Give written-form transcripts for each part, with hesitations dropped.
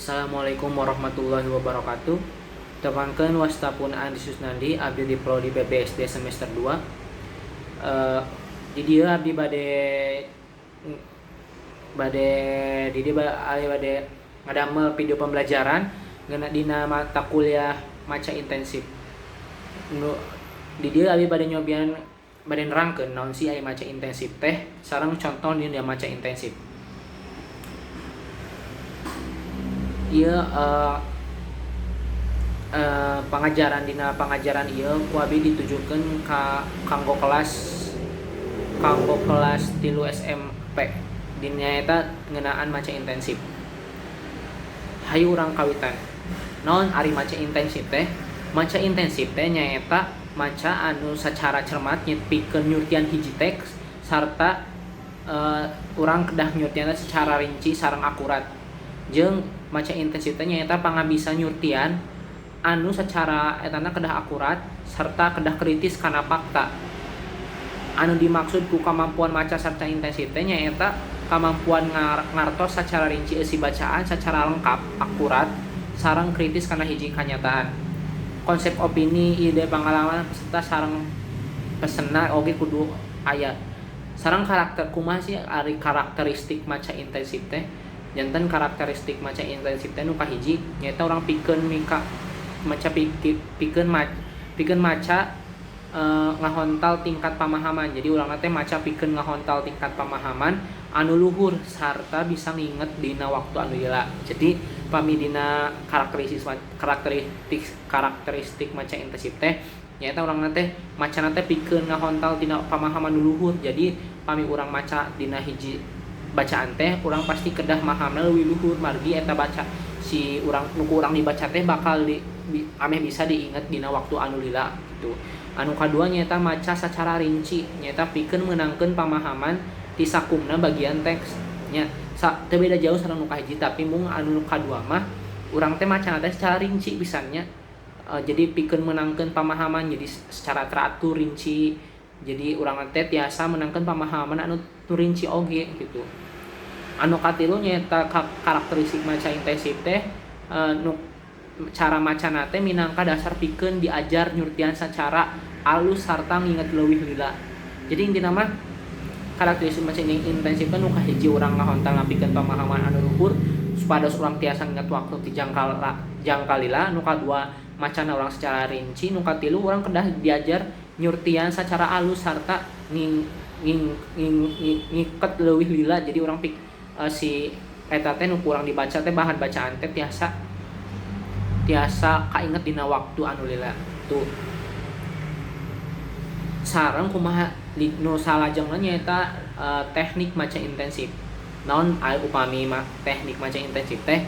Assalamualaikum warahmatullahi wabarakatuh. Tepangkeun, wasta pun Andi Susnandi, abdi di prodi PBSD semester 2. Di dieu abdi bade bade di dieu abdi bade ngadamel video pembelajaran ngeunaan dina mata kuliah maca intensif. Nu di dieu abdi bade nyobian, bade nerangkeun naon sih aya maca intensif teh sareng contoh dina maca intensif. Ieu pangajaran, dina pangajaran ieu ku abdi ditujukeun ka kanggo kelas 3 SMP, dina eta ngeunaan maca intensif. Hayu urang kawitan. Naon ari maca intensif teh? Maca intensif teh nyaeta maca anu sacara cermat pikeun nyurtian hiji teks sarta urang kedah nyurtianna secara rinci sareng akurat. Jeung maca intensif teh nyaeta pangabisa nyurtian anu sacara etana kedah akurat serta kedah kritis kana fakta. Anu dimaksud ku kamampuan maca sarta intensif teh nyaeta kamampuan ngartos sacara rinci eusi bacaan sacara lengkap, akurat, sareng kritis kana hiji kanyataan. Konsep opini, ide, pangalaman peserta sareng pesenna oge kudu aya. Sareng karakter, kumaha sih ari karakteristik maca intensif teh? Janten karakteristik maca intensif teh nu kahiji nyaeta urang pikeun mika maca pikeun pikeun maca ngahontal tingkat pamahaman. Jadi urang teh maca pikeun ngahontal tingkat pamahaman anu luhur sarta bisa nginget dina waktu anu lila. Jadi pami dina karakteristik karakteristik karakteristik maca intensif teh nyaeta urang teh macana teh pikeun ngahontal dina pamahaman nu luhur. Jadi pami urang maca dina hiji bacaan teh, urang pasti kedah mahamna leuwih luhur, margi eta baca si urang nu ku urang dibaca teh bakal ameh bisa diinget dina waktu anu lila gitu. Anu kadua nyaeta maca sacara rinci, nyaeta pikeun meunangkeun pamahaman ti sakumna bagian teks nya. Teu beda jauh sareng nu kahiji, tapi mung anu kadua mah urang teh macana teh secara rinci pisan nya. Jadi pikeun meunangkeun pamahaman, jadi secara teratur, rinci. Jadi urang teh tiasa meunangkeun pamahaman anu rinci oge gitu. Anu katilu nyaeta karakteristik maca intensif teh nu cara macana teh minangka dasar pikeun diajar nyurtian sacara alus sarta nginget leuwih lila. Jadi intina mah karakteristik maca intensif teh nu kahiji urang ngahontal ngapikeun pamahaman anu luhur supados urang tiasa nginget waktu ti jangka jangka lila. Nu kadua, macana urang secara rinci. Nu katilu, urang kedah diajar nyurtian secara alus sarta nging nging nging ngiket leuwih lila. Jadi urang si eta teh nu kurang dibaca teh, bahan bacaan teh tiasa tiasa kainget dina waktu anu lila tuh. Sareng kumaha nu salajengna nyaeta teknik maca intensif. Naon aya upami mah teknik maca intensif teh?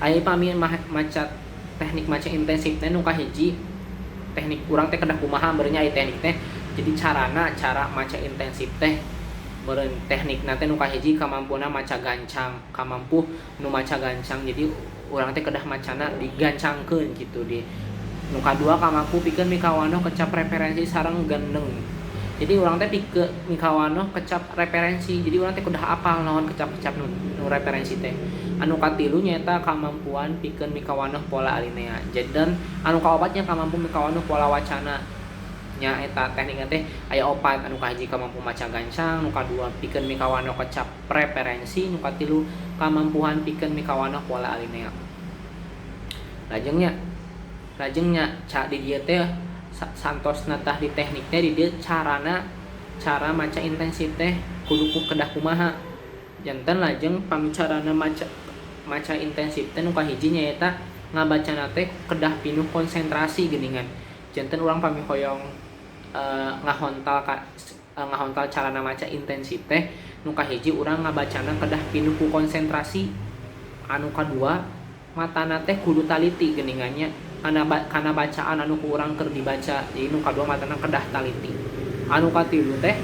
Aya upami maca teknik maca intensif teh nu kahiji, teknik urang teh kedah kumaha meureun aya teknik teh. Jadi carana, cara maca intensif teh meureun teknikna teh nu kahiji kamampuanna maca gancang, kamampu nu maca gancang. Jadi urang teh kedah macana digancangkeun gitu. Di nu kadua, kamampu pikeun mikawanoh kecap referensi sareng gendeng. Jadi urang teh pikeun mikawanoh kecap referensi, jadi urang teh kudu apal naon kecap-kecap nu referensi teh. Anu katilu nyaeta kamampuan pikeun mikawanoh pola alinea. Jadi dan anu kaopatnya kamampu mikawanoh pola wacana nya. Eta teknikna teh aya opat: anu kahiji kamampu maca gancang, nu kadua pikeun mikawanoh kecap referensi, nu katilu kamampuan pikeun mikawanoh pola alinea. Lajengnya ca di dieu teh santosna tah di teknik teh, di dieu carana, cara maca intensif teh kudu ku kedah kumaha. Janten lajeng pamicarana maca maca intensif teh nu kahiji nyaeta ngabacana teh kedah pinuh konsentrasi geuningan. Janten urang pami hoyong ngahontal carana maca intensif teh, nu kahiji urang ngabacana kedah pinuh ku konsentrasi. Anu kadua, matana teh kudu taliti geuningan nya kana bacaan anu ku urang keur dibaca. Jadi nu kadua, matana kedah taliti. Anu katilu teh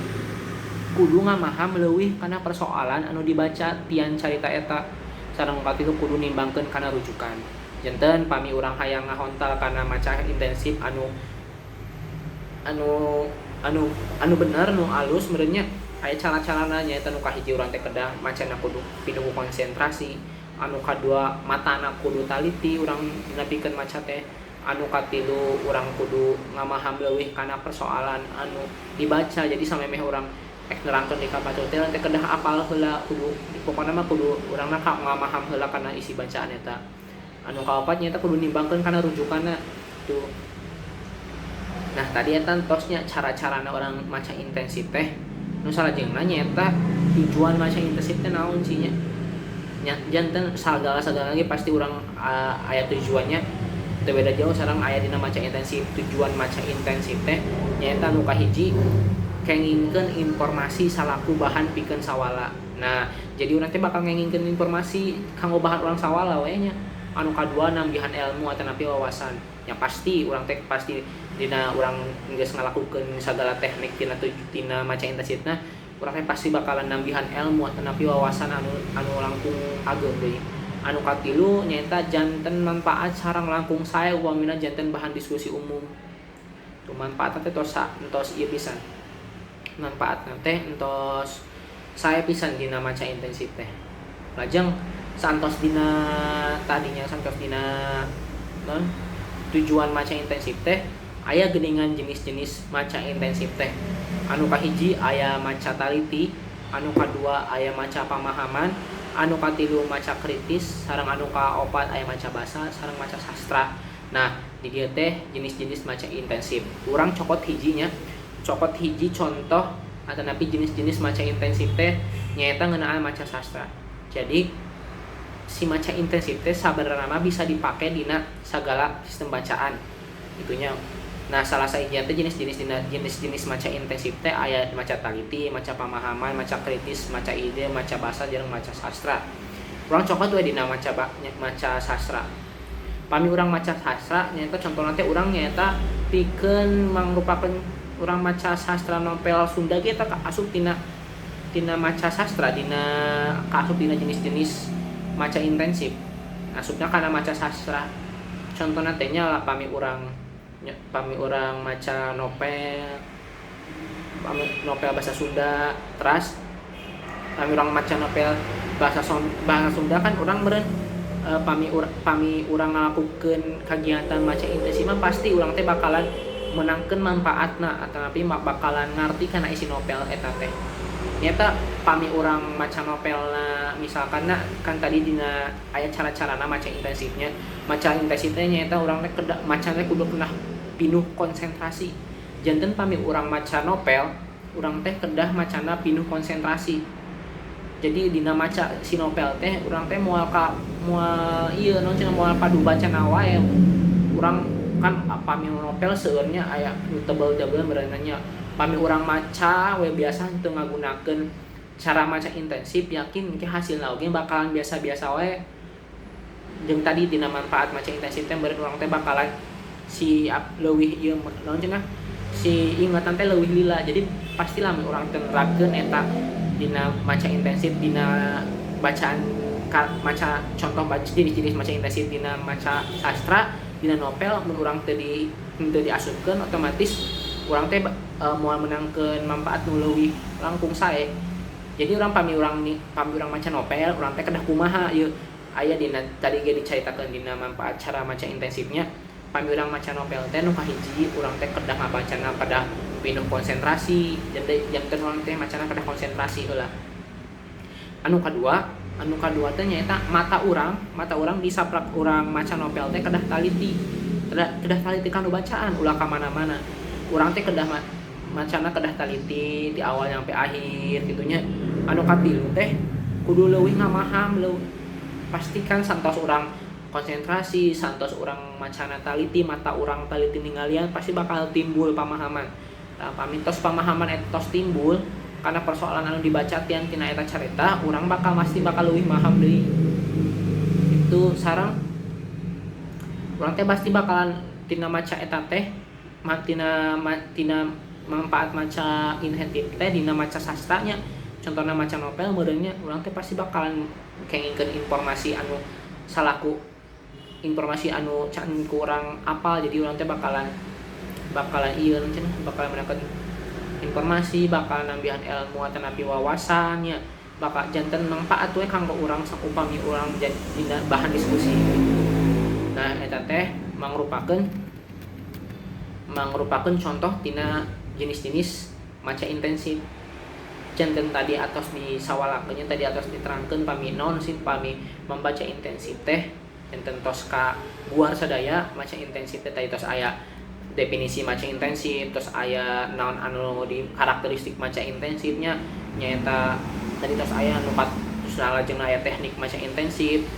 kudu ngamaham leuwih kana persoalan anu dibaca tian carita eta. Sareng nu katilu, kudu nimbangkeun kana rujukan. Janten pami urang hayang ngahontal kana maca intensif anu anu anu anu bener, nu alus meureun nya, aya cara-carana. Nyaeta nu kahiji, urang teh kedah macana kudu pinuh ku konsentrasi. Anu kadua, matana kudu taliti urang dina pikeun maca teh. Anu katilu, urang kudu ngamaham leuwih kana persoalan anu dibaca. Jadi samemeh urang ek nerangkeun di ka batur teh, urang teh kedah apal heula, kudu pokona mah kudu urangna ngamaham heula kana isi bacaan eta. Anu kaopat, nyaeta kudu nimbangkeun kana rujukanna tuh. Nah, tadi eta tos nya cara-carana urang maca intensif teh. Nu salajengna nyaeta tujuan maca intensif teh naon sih nya. Nya janten sagala-sagala ge pasti urang aya tujuannya, teu beda jauh sareng aya dina maca intensif. Tujuan maca intensif teh nyaeta nu kahiji, kengingkeun informasi salaku bahan pikeun sawala. Nah, jadi urang teh bakal ngengingkeun informasi kanggo bahan urang sawala we nya. Anu kadua, nambihan ilmu atanapi wawasan. Yang pasti urang teh pasti dina urang geus ngalakukeun sagala teknik tina tina maca intensifna, urang teh pasti bakalan nambihan ilmu atanapi wawasan anu anu langkung ageng deui. Anu katilu, nyaeta janten manfaat sareng langkung sae upamina janten bahan diskusi umum. Tuh, manfaatna teh tos entos ieu pisan, manfaatna teh entos sae pisan dina maca intensif teh. Lajeng santos dina tadinya, santos dina naon, tujuan maca intensif teh, aya geuningan jenis-jenis maca intensif teh. Anu kahiji aya maca taliti, anu kadua aya maca pamahaman, anu katilu maca kritis, sareng anu kaopat aya maca basa sareng maca sastra. Nah, di dieu teh jenis-jenis maca intensif. Urang cokot hijinya, cokot hiji contoh atanapi jenis-jenis maca intensif teh nyaeta ngeunaan maca sastra. Jadi si maca intensif teh sabenerna mah bisa dipake dina sagala sistem bacaan itunya. Nah, salah sahijina teh jenis-jenis dina jenis-jenis maca intensif teh aya maca taliti, maca pamahaman, maca kritis, maca ide, maca basa, jeung maca sastra. Urang cokot we dina maca maca sastra. Pami urang maca sastra nyaeta contohna teh urang nyaeta pikeun mangrupakeun urang maca sastra novel Sunda ge eta asup tina tina maca sastra, dina kaasup dina jenis-jenis maca intensif, asupna kana maca sastra. Contohna teh nya pami urang maca novel, pami novel bahasa Sunda, teras pami urang maca novel bahasa bahasa Sunda kan urang meureun pami urang ngalakukeun kagiatan maca intensif mah pasti urang teh bakalan menangkeun manfaatna atanapi bakalan ngarti kana isi novel eta teh. Nyaeta pami urang maca novelna misalkan na, kan tadi dina aya cara-carana maca intensifnya. Maca intensifnya nyaeta urang teh kedah maca teh kudu kedah pinuh konsentrasi. Janten pami urang maca novel, urang teh kedah macana pinuh konsentrasi. Jadi dina maca si novel teh urang teh moal ka moal ieu naon cenah, moal padu bacana wae. Urang kan pami novel seueurnya aya nu tebel-tebel meureun nya. Pami urang maca we biasa teu ngagunakeun cara maca intensif, yakin engke hasilna oge bakalan biasa-biasa wae. Jeung tadi dina manfaat maca intensif teh meureun urang teh bakalan si leuwih ieu naon cenah, si ingatan teh leuwih lila. Jadi pastilah mun urang teh nerapkeun eta dina maca intensif dina bacaan maca contoh baca jenis-jenis maca intensif dina maca sastra dina novel, mun urang teu diasupkeun, otomatis urang teh moal meunangkeun manfaat nu leuwih langkung sae. Jadi urang pami urang maca novel, urang teh kedah kumaha ieu, aya dina tadi ge dicaritakeun dina manfaat cara maca intensifnya. Pami urang maca novel teh nu kahiji, urang teh kedah ngabacana kedah pinuh konsentrasi. Jadi janten urang teh macana kedah konsentrasi heula. Anu kadua teh nyaeta mata urang di saprak urang maca novel teh kedah taliti, kedah kedah taliti kanu bacaan, ulah ka mana-mana. Urang teh kedah macana kedah taliti di awal sampai akhir gitu nya. Anu katilu teh kudu leuwih ngamaham. Leuwih pastikan santos urang konsentrasi, santos urang macana taliti, mata urang taliti ninggalian, pasti bakal timbul pamahaman. Nah, pami tos pamahaman eta tos timbul karena persoalan anu dibaca tian tina eta carita, urang bakal pasti bakal leuwih maham deui. Itu sareng urang teh pasti bakalan tina maca eta teh tina manfaat maca intensif teh dina maca sastranya, contohna maca novel meureun nya, urang teh pasti bakalan kengingkeun informasi anu salaku informasi anu can kurang apal. Jadi urang teh bakalan bakalan ieu cenah, bakalan meunangkeun informasi, bakal nambihan ilmu atanapi wawasan nya. Bakal janten manfaat we kanggo urang upami urang dina bahan diskusi gitu. Nah, eta teh mangrupakeun mangrupakeun contoh tina jenis-jenis maca intensif. Janten tadi atos disawalakeun, tadi atos diterangkeun pami naon sih pami membaca intensif teh. Janten tos ka guar sadaya maca intensif teh. Tadi tos aya definisi maca intensif, terus aya naon anu di karakteristik maca intensifnya, nyaeta tadi tos aya nu terus lajeng aya teknik maca intensif,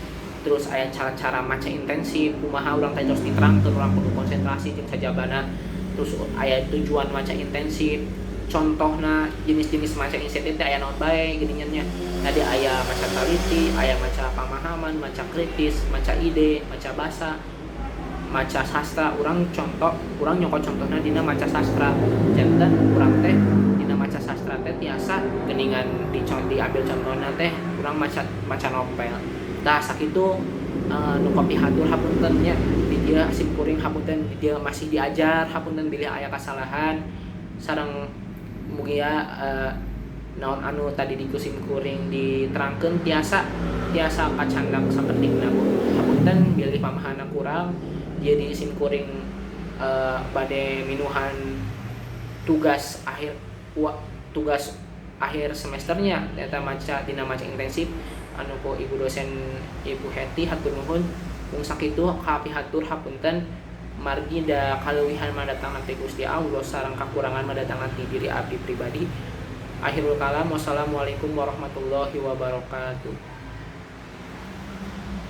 terus aya cara-cara maca intensif kumaha, urang tadi terus diterangkeun urang kudu konsentrasi jeung sajabana. Terus aya tujuan maca intensif, contohna jenis-jenis maca intensif teh aya naon bae geuningan nya. Tadi aya maca teliti, aya maca pemahaman, maca kritis, maca ide, maca basa, maca sastra. Urang contoh, urang nyokot contohna dina maca sastra. Janten urang teh dina maca sastra teh tiasa geuningan di diambil contohna teh urang maca maca novel. Tah, sakitu nu kapihatur. Hapunten nya di dieu sim kuring, hapunten di dieu masih diajar, hapunten bilih aya kasalahan. Sareng mugia naon anu tadi di ku sim kuring diterangkeun tiasa tiasa kacandak sapertina. Hapunten bilih pamahaman kurang. Jadi sim kuring bade minuhan tugas akhir, tugas akhir semesternya eta maca dina maca intensif anu ku ibu dosen, Ibu Heti. Hatur nuhun. Mung sakitu kapihatur, hapunten margi da kaleuwihan mah datang ti Gusti Allah sareng kakurangan mah datang ti diri abdi pribadi. Akhirul kalam, wassalamualaikum warahmatullahi wabarakatuh.